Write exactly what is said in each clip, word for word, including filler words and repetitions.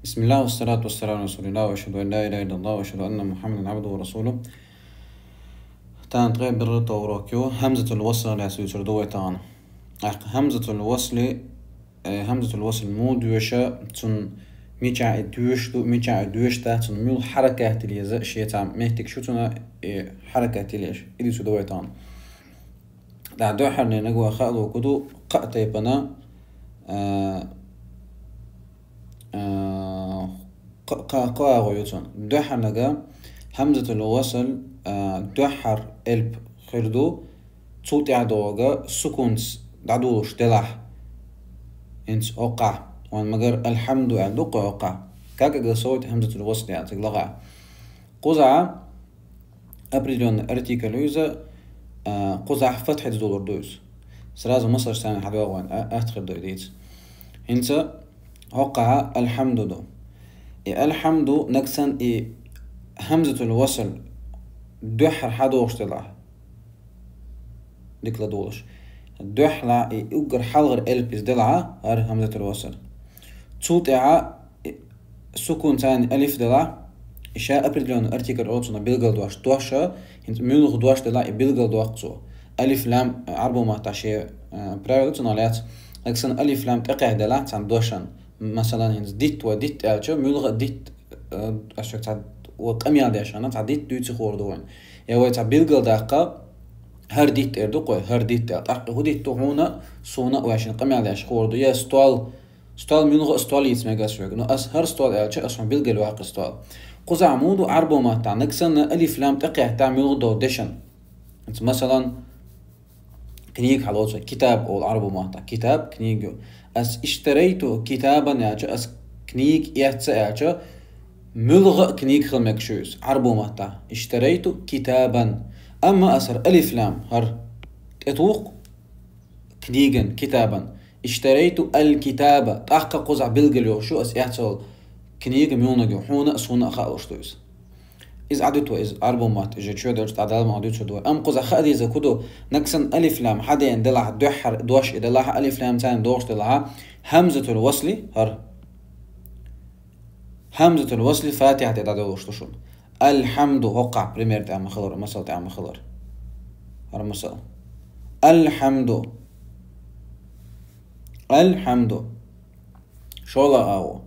بسم الله والصلاة والسلام على رسول الله وأشهد أن لا إله إلا الله وأشهد أن محمدا عبده ورسوله. Тахана ткъе берхӀийтта урок ю, хӀамзатул васл яхаш дийцар ду вай тахана. ТӀаккха хӀамзатул васли, э, хӀамзатул васл муха доьшу, цун мичахь и доьшуш ду, мичахь и доьшуш дац, цун муьлха хьаракат йила еза, шеца моттиг шу цун, э, хьаракат йила еза. И дийцар ду вай тахана. ТӀаккха дуьххьарниг вай хаа лоархӀ ду кхаа тайпана, э, А, кхо-, кхо-, кхо агӀо ю цун. Дуьххьарниг хӀамзатул васл, а, дуьххьара элп хир ду, цул тӀехьа доагӀа сукунца дӀадолалуш делахь. ХӀинца хӀокхахь. Вайн магар алхьамду аьлла ду-кх вай хӀокхахь. Как огласовывать хӀамзатул васл яц цига лагӀа. Кхузахь определённый артикль ю иза, а, кхузахь фатхьа дӀадолалур ду иза. Сразу масалаш санна хьадоагӀа вайна, а, атта хир ду и дийца. ХӀинца хӀокхахь алхьамду ду. И алхьамду нагахь санна и хӀамзатул васл дуьххьара хьадоагӀаш делахь. Дика ладувгӀалаш. Дуьххьара и уггар хьалхара элп иза делахь, хӀара хӀамзатул васл. Цул тӀехьа и сукунца алиф делахь, и ша определённый артикль оцунах билгал дош. Дош, хӀинца муьлха дош делахь, и билгал доккху цо. Алиф-лам, э, Ӏарбо маттахь шен, э, правила цунах лаьцна. Нагахь санна алиф-лам тӀекхехьа делахь цхьан дошан. Масалан, хӀинца дитт вай дитт аьлча, муьлха а дитт, э, аш цхьа вай къамел деш хьана, цхьа дитт дуьйцур ду вайна. Я вай цхьа билгал даккха, хӀара дитт эр ду-кх вай, хӀара дитт аьлла. ТӀаккха хӀун дитт ду хьуна, суна а вай шин къамел деш хир ду. Я стол, стол муьлха а стол йийца мегаш вайга. Но ас хӀара стол аьлча, ас хьуна билгал йоаккх и стол. Кхузахь муха ду Ӏарбо маттахь, нагахь санна алиф-лам тӀекхехьа муьлха долу дешан. ХӀинца, масалан, книга хьалоцу, китаб олу Ӏарбо маттахь. Китаб, книга ю. Ас иштарейту китабан аьлча, ас книга эцна аьлча, муьлха а книга хила мегаш ю иза Ӏарбо маттахь. Иштарейту китабан. Амма ас хӀара алиф-лам, хӀара тӀетуху книган, китабан. Иштарейту аль-китаба. ТӀаккха кхузахь билгал йолуш ю ас эцна йолу книга муьлханиг ю. Хьуна а, суна а хаалуш ду иза. Иза Ӏадуьту вай, иза Ӏарбо матта, иза чоь долчу тӀе Дала ма Ӏадуьту ду вай. Амма кхузахь хаа деза ку ду, нагахь санна алиф-лам хьадеана делахь, дуьххьара дош и делахь, алиф-лам царна догӀуш делахь, хӀамзатул васли, хӀара. ХӀамзатул васли фатихьа тӀе дӀадолуш ду шуна. Алхьамду, хӀокхахь пример тӀехь ма хилар, масал тӀехь ма хилар. ХӀара масал. Алхьамду. Алхьамду. ШолгӀа агӀо.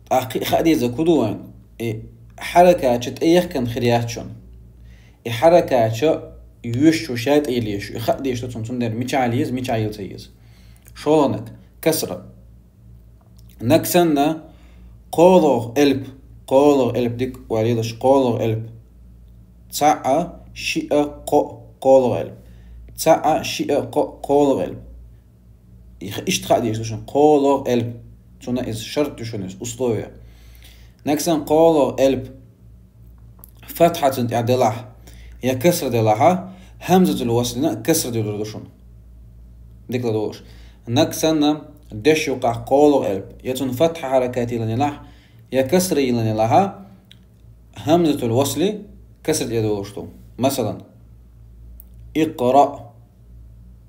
ТӀаккха хаа деза ку ду вайн, и хьаракат тӀеяхкина хир яц шуна. И хьаракат йоьшучо ша тӀе йила еза шу, и хаа деза шу цунна, цундела мичахь йила еза, мичахь йила ца еза. ШолгӀаниг, касра. Нагахь санна кхоалгӀа элп, кхоалгӀа элп дика валийлаш, кхоалгӀа элп. Цхьаъ, шиъ, кхоъ, кхоалгӀа элп. Цхьаъ, шиъ, кхоъ, кхоалгӀа элп. И х-, иштта хаа деза шуна, кхоалгӀа элп. Цунна иза шарт ю шуна, иза условие. Нагахь санна кхоалгӀа элп фатхьа цунна тӀехь делахь, я касра делахь, хӀамзатул васлина касра дилур ду шуна. Дика ладугӀуш. Нагахь санна деш юкъахь кхоалгӀа элп, я цунна фатхьа хьаракат йилла елахь, я касра йилла елахь, хӀамзатул васли касра тӀе долуш ду. Масалан, икъраъ.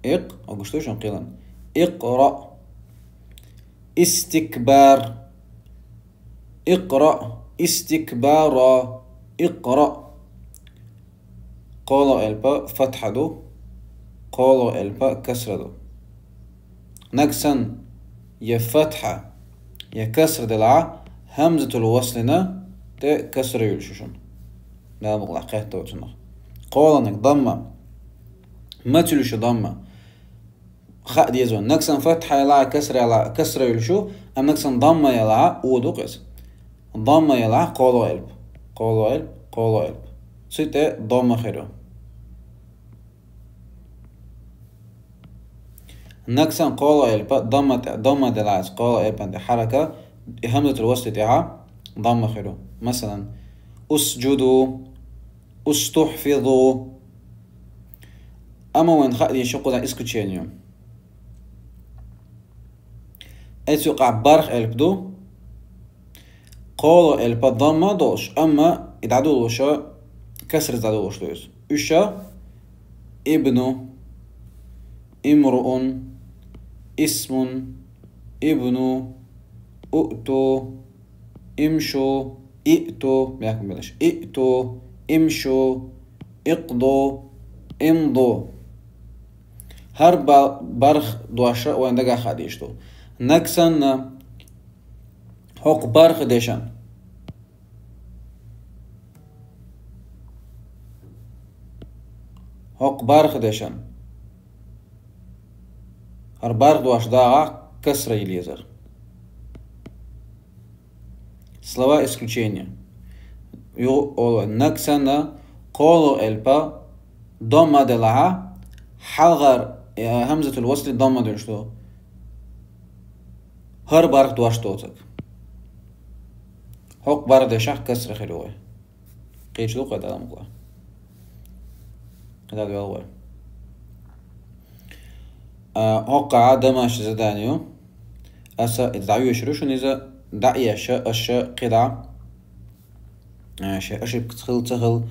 Икъ, агуш ду шуна кхелан. Икъраъ. Истикбар. Икъраъ. Истикбара. Икъраъ. КхоалгӀа элпа фатхьа ду, кхоалгӀа элпа касра ду. Нагахь санна я фатхьа, я касра делахь, хӀамзатул васлина тӀе касра йолуш ю шуна. Дала мукъ лахь кхетта вай цунах. КхоалгӀаниг, дамма. Маца йолуш ю дамма? Хаа деза вайн. Нагахь санна фатхьа елахь, касра елахь, касра йолуш ю, амма нагахь санна дамма елахь, о ду-кх иза. Дамма елахь, кхоалгӀа элп. КхоалгӀа элп, кхоалгӀа элп. Цу тӀе дамма хир ю. Нагахь санна кхоалгӀа элпа, дамма тӀе, дамма делахь иза, кхоалгӀа элпан тӀе хьаракат, и хӀамзатул васли тӀехь дамма хир ю. Масалан, усджуду, устухфизу. Амма вайн хаа деза шу кхузахь исключение. Эцу юкъахь барх элп ду. КхоалгӀа элпа дамма долуш, амма и дӀадолуш, касра дӀадолуш ду иза. Уьш: ибну, имруун, исмун, ابنوا، اؤتوا، امشوا، ائتوا، мягким белаш. ائتوا، امشوا، اقضوا، امضوا. ХӀара ба-, барх дош вайна дагахь хадийш ду. Нагахь санна хӀокху барх дешан. ХӀокху барх дешан. ХӀара барх дош дагӀахь касра йила езар. Слова исключения. Ю-, о, нагахь санна кхоалгӀа элпа домма делахь, хьалхара, э, хӀамзатул васли домма долуш ду. ХӀара барх дош доцург. ХӀокху барх дешахь касра хир ю вай. Кхечу ду кхой далам кхой. КхидӀа доьлла вай. А, хӀокху Ӏадамаш задание ю. Аса иза дӀайоьшур ю шуна иза, дӀа а еш, аша кхидӀа, а, шайн ошибкаца хила ца хила,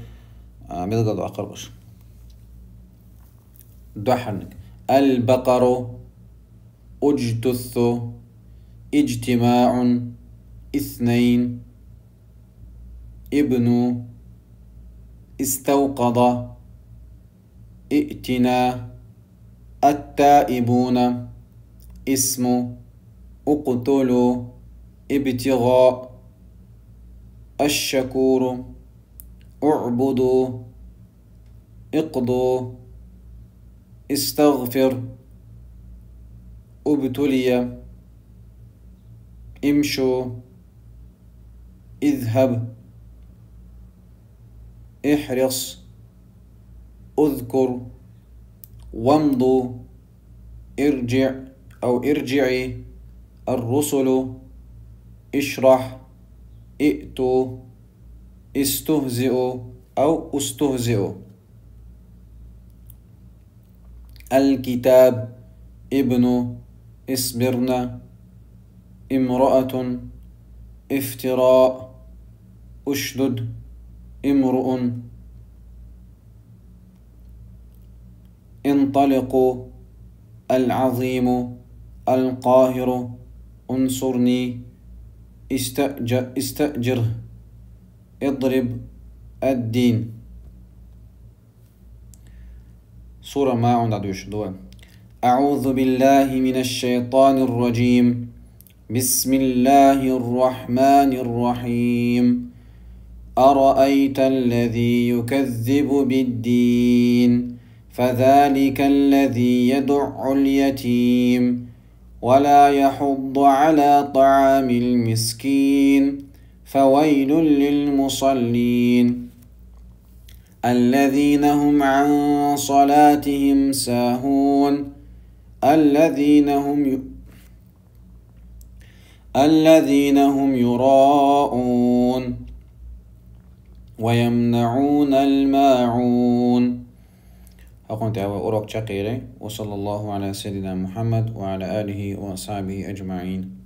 а, билгалдоккхур бу аш. Дуьххьарниг. البقر، اجتث، اجتماع، اثنين، ابن، استوقد، ائتنا، التائبون، اسم، اقتلوا، ابتغاء، الشكور، اعبدوا، اقضوا، استغفر، ابتلي، امشوا، اذهب، احرص، اذكر، وامضوا، ارجع أو ارجعي، الرسل، اشرح، ائتوا، استهزئوا أو استهزئوا. الكتاب، ابن، اصبرن، امرأة، افتراء، اشدد، امرؤ، انطلقوا، العظيم، القاهر، انصرني، استأج-، استأجره، اضرب، الدين. Сура МаӀун дӀадоьшур ду вай. أعوذ بالله من الشيطان الرجيم. بسم الله الرحمن الرحيم. أرأيت الذي يكذب بالدين فذلك الذي يدع اليتيم ولا يحض على طعام المسكين فويل للمصلين الذين هم عن صلاتهم ساهون الذين هم ي-، الذين هم يراءون ويمنعون الماعون. ХӀокхунна тӀехь вай урок чекхйира. وصلى الله على سيدنا محمد وعلى آله وأصحابه أجمعين.